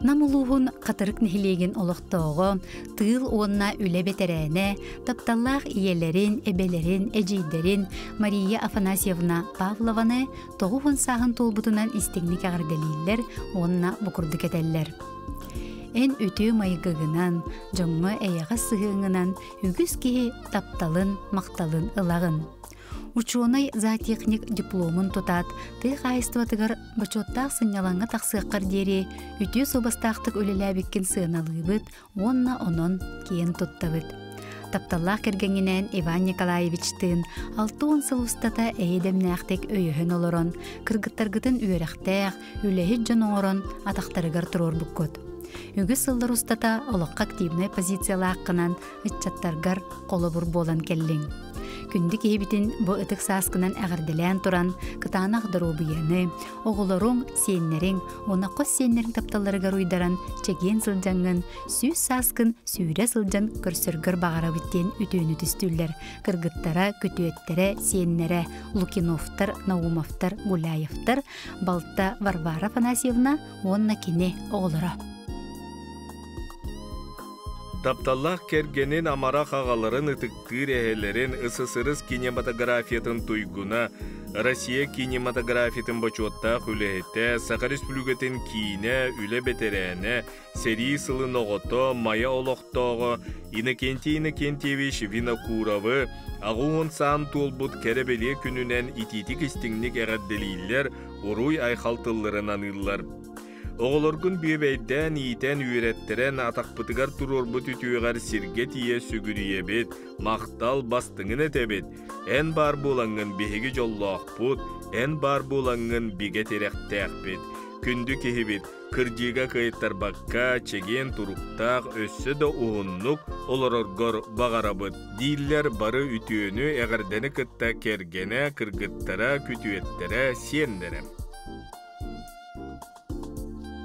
Нам улууһун Хатырык нэһилиэгин олохтооҕо, тыыл уонна үлэ бэтэрээнэ, тапталлаах ийэлэрин, эбэлэрин, эдьиийдэрин Мария Афанасьевна Павлованы 90 сааһын туолбутунан истиҥник эҕэрдэлииллэр уонна бу курдук этэллэр. Эн үтүө майгыгынан, дьоҥҥо эйэҕэс сыһыаҥҥынан үгүс киһи тапталын, махталын ылаҕын. Учуонай зоотехник дипломун тутаат, тыа хаһаайыстыбатыгар бочуоттаах сынньалаҥҥа тахсыаххар диэри үтүө суобастаахтык үлэлээбиккин сыаналыыбыт уонна онон киэн туттабыт. Тапталлаах кэргэҥҥинээн Иван Николаевичтыын 60 сыл устата эйэ-дэмнээхтик өйөһөн олорон, кыргыттаргытын үөрэхтээх, үлэһит дьон оҥорон атахтарыгар туруорбуккут. Үгүс сыллар устата олоххо активнай позициялааххынан ыччаттаргар холобур буолан кэллиҥ. Күндү киһибитин бу ытык сааскынан эҕэрдэлээн туран, кытаанах доруобуйаны, оҕолоруҥ, сиэннэриҥ уонна хос сиэннэриҥ тапталларыгар уйдаран, чэгиэн сылдьаҥҥын, сүүс сааскын сүүрэ сылдьан көрсөргөр баҕарабыт диэн үтүөнү түстүүллэр. Кыргыттара, күтүөттэрэ, сиэннэрэ Лукиновтар, Наумовтар, Гуляевтар, балта Варвара Афанасьевна уонна кини оҕолоро. Тапталлаах кэргэнин амарах аҕаларын ытыктыыр эһэлэрин СССР кинематографиятын туйгуна, Россия кинематографиятын бочуоттаах үлэһитэ, Саха Республикатын киинэ, үлэ бэтэрээнэ, сэрии сылын оҕото, Майа олохтооҕо Иннокентий Иннокентьевич Винокуровы 80 саан туолбут кэрэ-бэлиэ күнүнэн итиитик-истиҥник эҕэрдэлииллэр, уруй-айхал тылларын аныыллар. Оҕолоргун бүөбэйдээн, иитэн, үөрэттэрэн, атахпытыгар туруорбут үтүөҕэр сиргэ тиийэ сүгүрүйэбит, махтал бастыҥын этэбит. Эн баар буолаҥҥын биһиги дьоллоохпут, эн баар буолаҥҥын бигэ тирэхтээхпит. Күндү киһибит, кырдьыыга кыайтарбакка, чэгиэн туруктаах, өссө да уһуннук олороргор баҕарабыт, дииллэр бары үтүөнү, эҕэрдэни кытта кэргэнэ, кыргыттара, күтүөттэрэ, сиэннэрэ.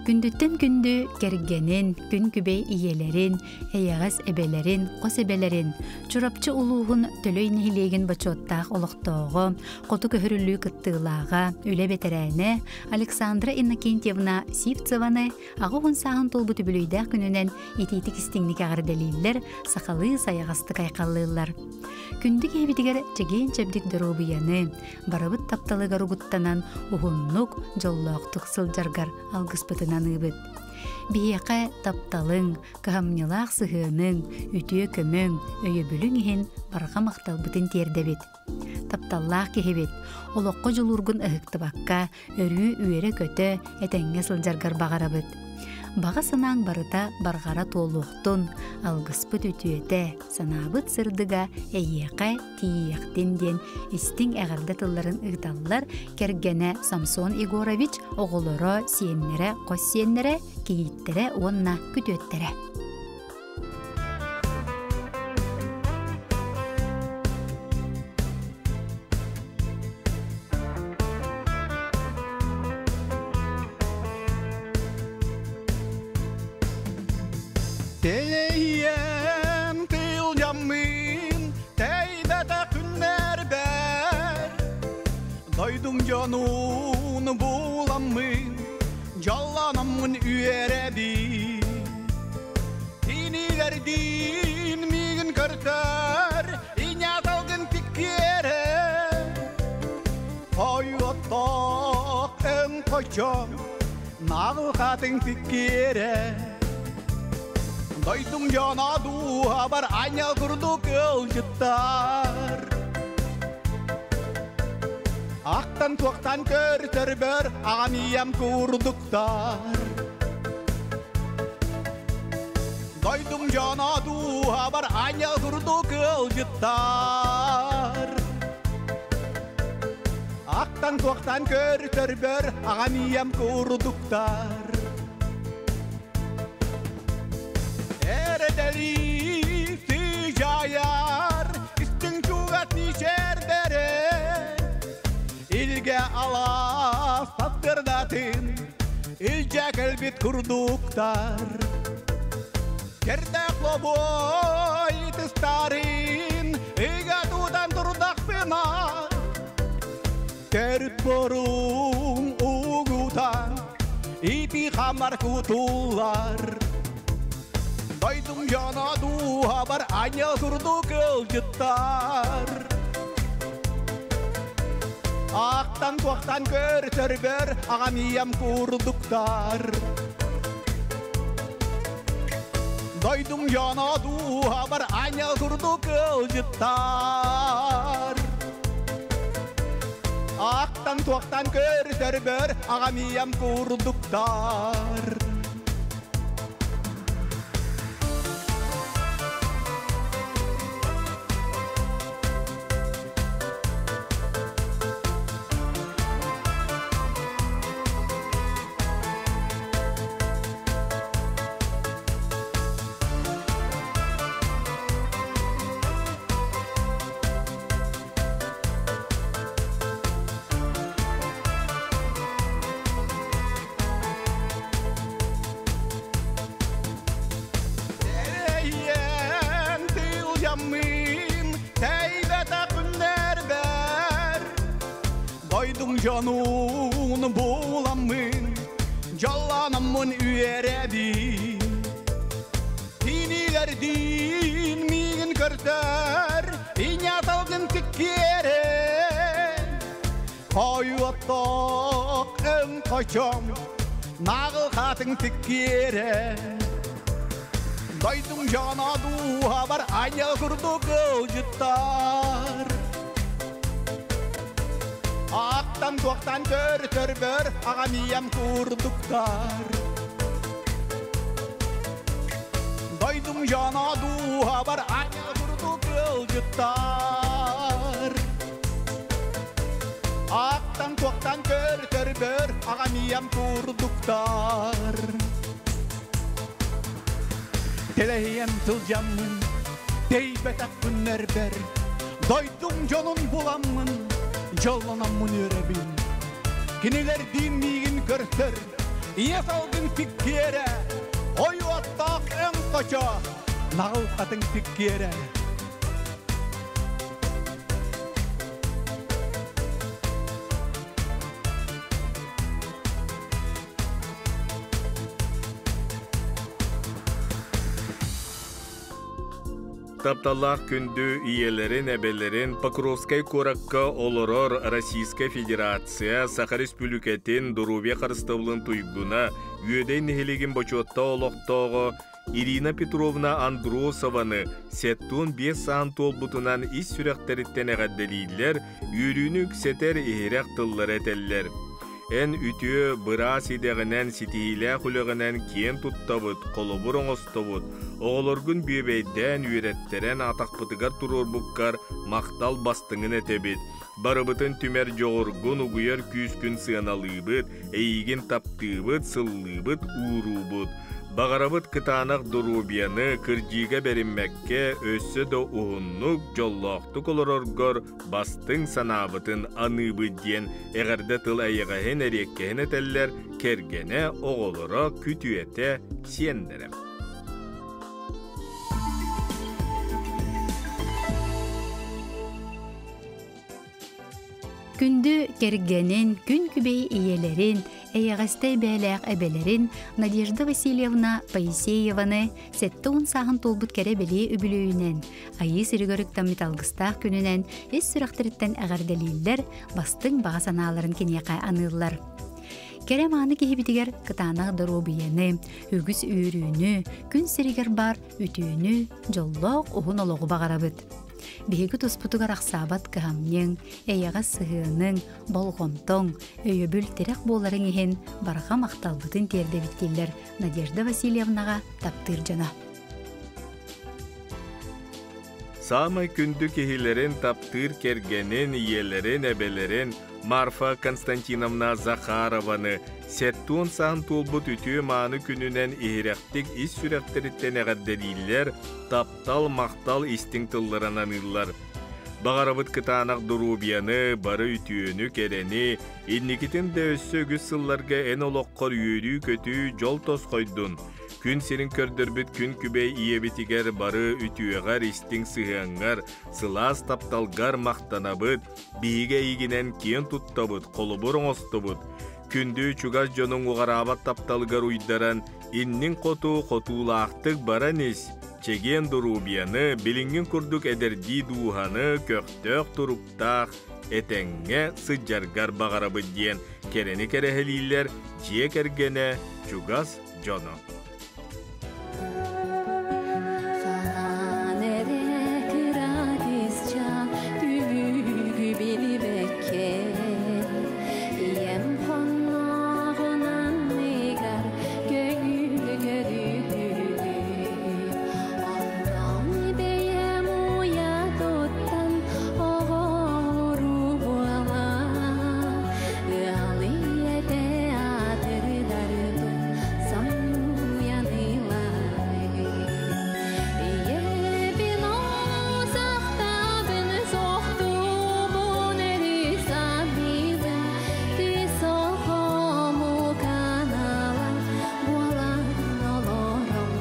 Күндүттэн күндү кэргэнин, күн күбэй ийэлэрин, эйэҕэс эбэлэрин, хос эбэлэрин, Чурапчы улууһун Төлөй нэһилиэгин бочуоттаах олохтооҕо, хоту көһөрүллүү кыттыылааҕа, үлэ бэтэрээнэ Александра Иннокентьевна Сивцеваны 80 сааһын туолбут үбүлүөйдээх күнүнэн итиитик истиҥник эҕэрдэлииллэр, сахалыы сайаҕастык айхаллыыллар. Күндү киһибитигэр чэгиэн-чэбдик доруобуйаны, барыбыт тапталыгар угуттанан уһуннук, дьоллоохтук сылдьаргар алгыспытын аныыбыт. Биһиэхэ тапталыҥ, кыһамньылаах сыһыаныҥ, үтүө көмөҥ, өйөбүлүҥ иһин барҕа махталбытын тиэрдэбит. Тапталлаах киһибит, олоххо дьулуургун ыһыктыбакка, өрүү үөрэ-көтө, этэҥҥэ сылдьаргар баҕарабыт. Баҕа санааҥ барыта барҕара туолуохтун, алгыспыт үтүөтэ, санаабыт сырдыга эйиэхэ тиийиэхтин диэн истиҥ эҕэрдэ тылларын ыыталлар кэргэнэ Самсон Егорович, оҕолоро, сиэннэрэ, хос сиэннэрэ, кийииттэрэ уонна күтүөттэрэ. Тэйиэм тыылдьаммын, тэйбэтэх күннэрбэр Дойдум дьонун буламмын, дьоллономмун үөрэбин. Инилэрдиин миигин көртөр, иня салгын тиккиэрэ. Хойуоттоох өҥ хочо, наҕыл хатыҥ тиккиэрэ. Дойдум дьоно дууһабар аанньал курдук ыалдьыттар. Ахтан туохтан көртөрбөр аҕам ийэм курдуктар. Дойдум дьоно дууһабар аанньал курдук ыалдьыттар. Ахтан туохтан көртөрбөр аҕам ийэм курдуктар. Эрэдэлии сыдьаайар истиҥ чугас мичээрдэрэ Илгэ алаас таптырдатын илдьэ кэлбит курдуктар Кэрдээх лобуой тыстарын ыга тутан турдахпына Төрүт борум угутан. Ити хамар кутуллар. Дойдум дьоно дууһабар аньал курдук ыалдьыттар. Аактан туохтан көрсөрбөр аҕам ийэм курдуктар. Дойдум дьоно дууһабар аньал курдук ыалдьыттар. Аактан туохтан көрсөрбөр аҕам ийэм курдуктар. Эйэн тылдьаммын, тэйбэтэх күннэрбэр, Дойдум дьонун буламмын, дьоллономмун үөрэбин. Кинилэрдиин миигин көрдөр, Иня салгын тиккиэрэн. Хойуоттоох өҥ хочом, Нааҕыл хаатыҥ тиккиэрэн. Дойдум дьоно дууһабар айыл курдук ыалдьыттар. Ааттан туохтан көртөрбөр аҕам ийэм курдуктар. Дойдум дьоно дууһабар айыл курдук ыалдьыттар. Ааттан туохтан көртөрбөр аҕам ийэм курдуктар. Тэлэһийэн сылдьаммын, тэйбэтэх күннэрбэр, дойдум дьонун буламмын, дьоллономмун үөрэбин. Кинилэрдиин миигин көрсөр, ийэ салгын тиккиэрэ, ойуоттаах өҥ хочо, наҕыл хатыҥ тиккиэрэ. Тапталлаах күндү ийэлэрин, эбэлэрин Покровскай куоракка олорор Российскай Федерация Саха Республикатын доруобуйа харыстабылын туйгуна, Үөдэй нэһилиэгин бочуотта олохтооҕо Ирина Петровна Андросованы 75 саан туолбутунан ис сүрэхтэриттэн эҕэрдэлииллэр, үөрүүнү үксэтэр иһирэх тыллары этэллэр. Эн үтүө, быраас идэҕинэн, ситиһиилээх үлэҕинэн киэн туттабыт, холобур оҥостобут, оҕолоргун бүөбэйдээн, үөрэттэрэн атахпытыгар туруорбуккар махтал бастыҥын этэбит. Барыбытын түмэр дьоҕургун, угуйар күүскүн сыаналыыбыт, эйигин таптыыбыт, сыллыыбыт, ууруубут. Баҕарабыт кытаанах доруобуйаны, кырдьыыга бэриммэккэ, өссө да уһуннук, дьоллоохтук олороргор бастыҥ санаабытын аныыбыт диэн эҕэрдэ тыл эйэҕэһин эриэккэһин этэллэр кэргэнэ, оҕолоро, күтүөтэ, сиэннэрэ. Күндү кэргэнин, күн күбэй ийэлэрин, эйэҕэстэй бээлээх эбэлэрин Надежда Васильевна Поисееваны 70 сааһын туолбут кэрэ бэлиэ үбүлүөйүнэн, Айыы сиригэр үктэммит алгыстаах күнүнэн ис сүрэхтэриттэн эҕэрдэлииллэр, бастыҥ баҕа санааларын киниэхэ аныыллар. Кэрэ мааны киһибитигэр кытаанах доруобуйаны, үгүс үөрүүнү, күн сиригэр баар үтүөнү, дьоллоох уһун олоҕу баҕарабыт. Биһиги туспутугар ахсаабат кыһамньыҥ, эйэҕэс сыһыаныҥ, болҕомтоҥ, өйөбүл тирэх буоларыҥ иһин барҕа махталбытын тиэрдэбит дииллэр Надежда Васильевнаҕа таптыыр дьоно. Саамай күндү киһилэрин таптыыр кэргэнин, ийэлэрин, эбэлэрин Марфа Константиновна Захарованы 70 саан туолбут үтүө-мааны күнүнэн иһирэхтик ис сүрэхтэриттэн эҕэрдэлииллэр, таптал, махтал истиҥ тылларын аныыллар. Баҕарабыт кытаанах доруобуйаны, бары үтүөнү, кэрэни, инникитин да өссө үгүс сылларга эн олоххор үөрүү-көтүү, дьол тосхойдун. Күн сирин көрдөрбүт күн күбэй ийэбитигэр бары үтүөҕэр, истиҥ сыһыаҥҥар, сылаас тапталгар махтанабыт, биһиги эйигинэн киэн туттабыт, холобур оҥостобут. Күндү чугас дьонуҥ уҕараабат тапталыгар уйдаран, инниҥ хоту хотуулаахтык баран ис, чэгиэн доруобуйаны, билиҥҥин курдук эдэрдии дууһаны, көхтөөх туруктаах, этэҥҥэ сылдьаргар баҕарабыт диэн кэрэни кэрэһэлииллэр дьиэ кэргэнэ, чугас дьоно. Хаһан эрэ кыра кыысчаан түбүгү билбэккэ Ийэм хонноҕун анныгар көҥүл көрүлү Онтон бэйэм уйа туттан оҕолору буолан Ыал ийэтэ аатырдарбын сонньуйан Ийэбин оҥосохтообун суохтуубун өрүү саныыбын Кыыс оҕому канала буолан олороммун.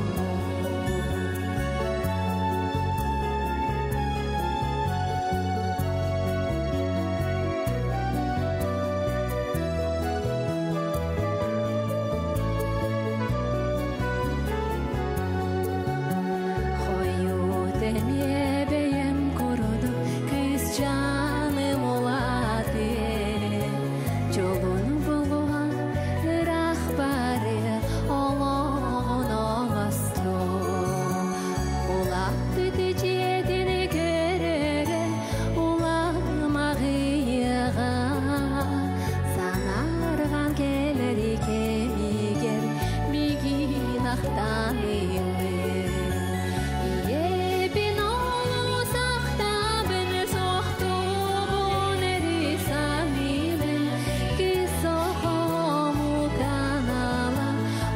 Хойут эмиэ бэйэм курдук кыысчааным улаатыа, дьолун булуһан ыраах барыа, олоҕун оҥостуо. Улааппыт дьиэтин көрөрө уламаҕыйыаҕа, санаарҕаан кэлэр кэмигэр миигин ахтан ыллыр. Ийэбин олус ахтабын, суохтуубун эрий саныыбын, кыыс оҕом канала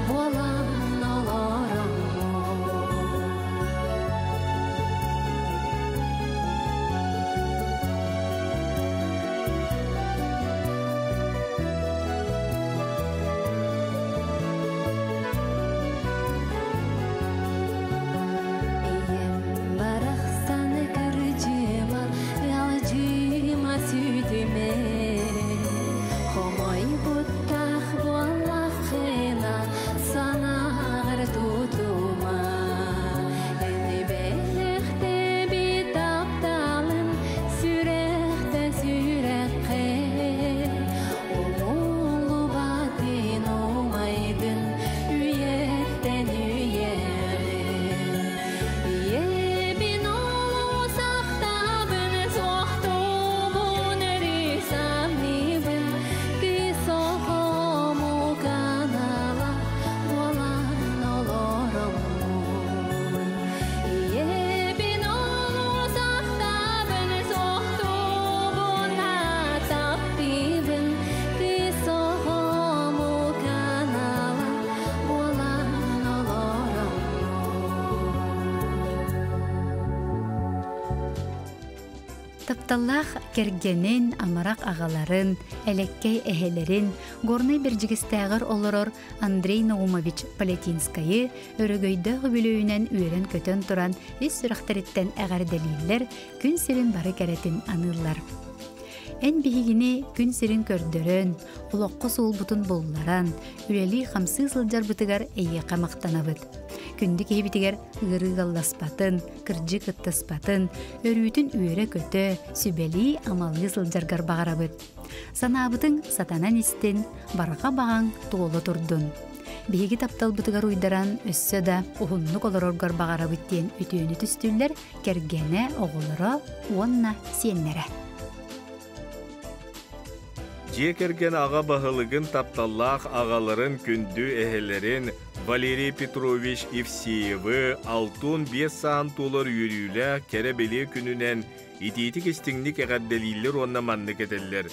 буолан олороммун. Ийэм барахсан кырдьыма, ыалдьыма сүтүмэ, хомойбуттаах буоллаххына санааҕар тутума. Эн бэлэхтэбит тапталым сүрэхтэн сүрэххэ, умуллубатын умайдын үйэттэн үйэҕэ. Ийэбин олус ахтабын, суохтуубун өрүү саныыбын, кыыс оҕом канала буолан олороммун. Ийэбин олус ахтабын, суохтуубун таптыыбын, кыыс оҕом канала буолан олороммун. Тапталлаах кэргэнин, амарах аҕаларын, элэккэй эһэлэрин, Горнай Бэрдьигэстээҕэр олорор Андрей Наумович Полятинскайы өрөгөйдөөх үбүлүөйүнэн үөрэн-көтөн туран ис сүрэхтэриттэн эҕэрдэлииллэр, күн сирин бары кэрэтин аныыллар. Эн биһигини күн сирин көрдөрөн, олоххо суолбутун булларан, үлэлии-хамсыы сылдьарбытыгар эйиэхэ махтанабыт. Күндү киһибитигэр ыарыыгалласпатын, кырдьык ыттыспатын, өрүүтүн үөрэ-көтө, сүбэлии-амалыы сылдьаргар баҕарабыт. Санаабытыҥ сатанан истин, барҕа баҕаҥ туола турдун. Биһиги тапталбытыгар уйдаран өссө да уһуннук олороргор баҕарабыт диэн үтүөнү түстүүллэр кэргэнэ, оҕолоро уонна сиэннэрэ. Дьиэ кэргэн аҕа баһылыгын тапталлаах аҕаларын күндү эһэлэрин Валерий Петрович Евсеевы 65 саан туолар үөрүүлээх кэрэ-бэлиэ күнүнэн итиитик-истиҥник эҕэрдэлииллэр уонна маннык этэллэр.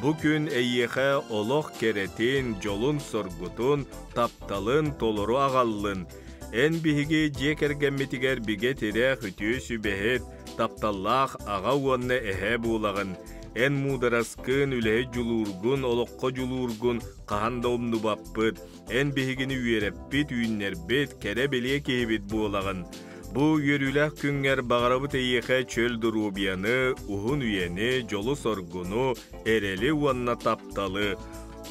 Бу күн эйиэхэ олох кэрэтин, дьолун-соргутун, тапталын толору аҕаллын. Эн биһиги дьиэ кэргэммитигэр бигэ тирэх, үтүө сүбэһит, тапталлаах аҕа уонна эһээ буолаҕын. Эн муудараскын, үлэһит дьулуургун, олоххо дьулуургун хаһан да умнубаппыт. Эн биһигини үөрэппит, үүннэрбит, кэрэ-бэлиэ киһибит буолаҕын. Бу үөрүүлээх күҥҥэр баҕарабыт эйиэхэ чөл доруобуйаны, уһун үйэни, дьолу-соргуну, эрэли уонна тапталы.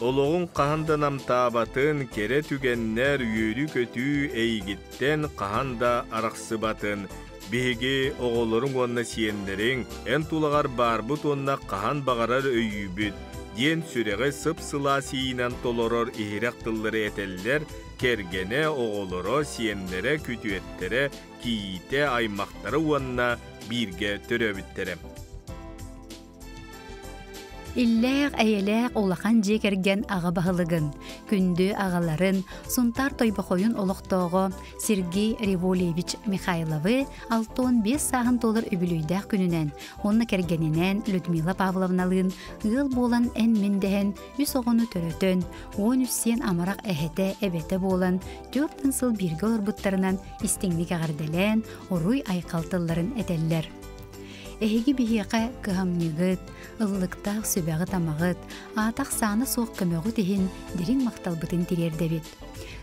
Олоҕуҥ хаһан да намтаабатын, кэрэ түгэннэр, үөрүү-көтүү эйигиттэн хаһан да арахсыбатын. Биһиги оҕолоруҥ уонна сиэннэриҥ эн тулаҕар баарбыт уонна хаһан баҕарар өйүүбүт, диэн сүрэҕи сып-сылаас иинэн толорор иһирэх тыллары этэллэр кэргэнэ, оҕолоро, сиэннэрэ, күтүөттэрэ, кийиитэ, аймахтара уонна бииргэ төрөөбүттэрэ. Иллээх, эйэлээх улахан дьиэ кэргэн аҕа баһылыгын, күндү аҕаларын, Сунтаар Тойбохойун олохтооҕо Сергей Револьевич Михайловы 65 сааһын туолар үбүлүөйдээх күнүнэн уонна кэргэнинээн Людмила Павловналыын ыал буолан эн-мин дэһэн үс оҕону төрөтөн, 13 сиэн амарах эһэтэ, эбэтэ буолан 4 сыл бииргэ олорбуттарынан истиҥник эҕэрдэлээн, уруй-айхал тылларын этэллэр. Эһиги биһиэхэ кыһамньыгыт, ыллыктаах сүбэҕит-амаҕыт, аата-ахсаана суох көмөҕүт иһин дириҥ махталбытын тириэрдэбит.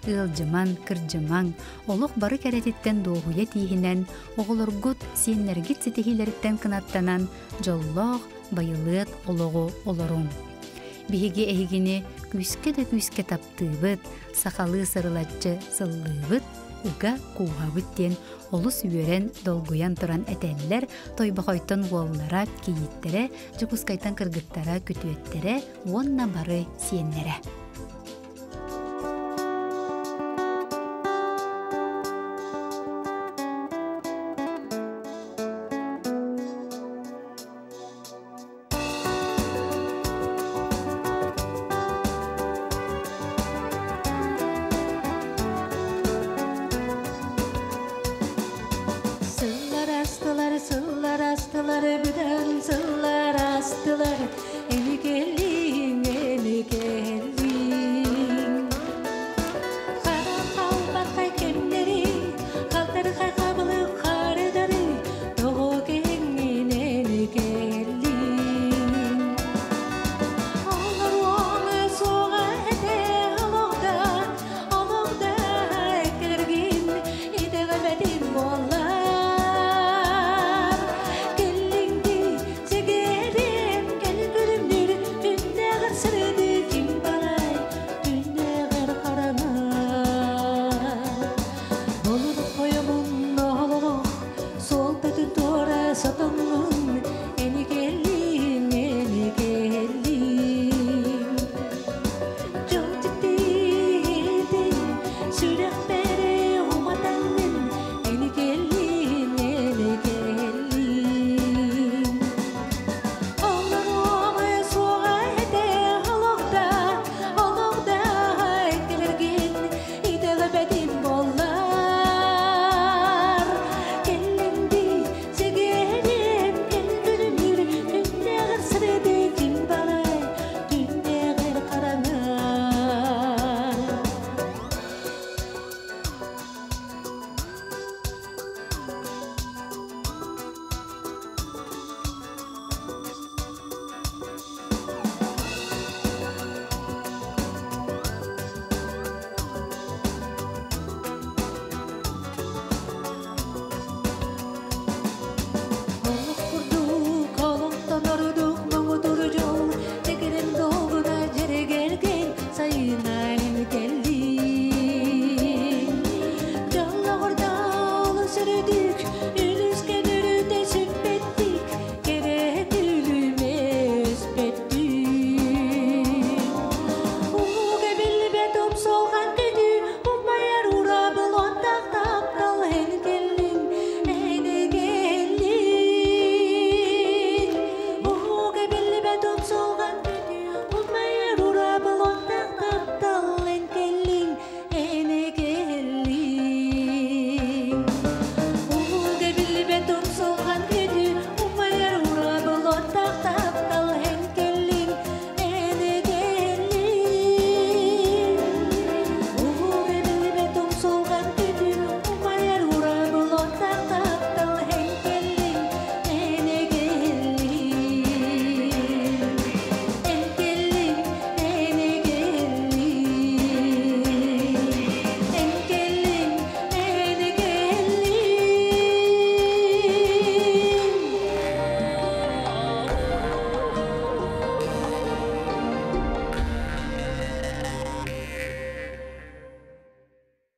Ыалдьымаҥ, кырдьымаҥ, олох бары кэрэтиттэн дуоһуйа тииһинэн, оҕолоргут, сиэннэргит ситиһиилэриттэн кынаттанан, дьоллоох, байылыат олоҕу олоруҥ. Биһиги эһигини күүскэ да күүскэ таптыыбыт, сахалыы сырылаччы сыллыыбыт, ыга кууһабыт диэн олус үөрэн, долгуйан туран этэллэр Тойбохойтон уоллара, кийииттэрэ, Дьокуускайтан кыргыттара, күтүөттэрэ уонна бары сиэннэрэ.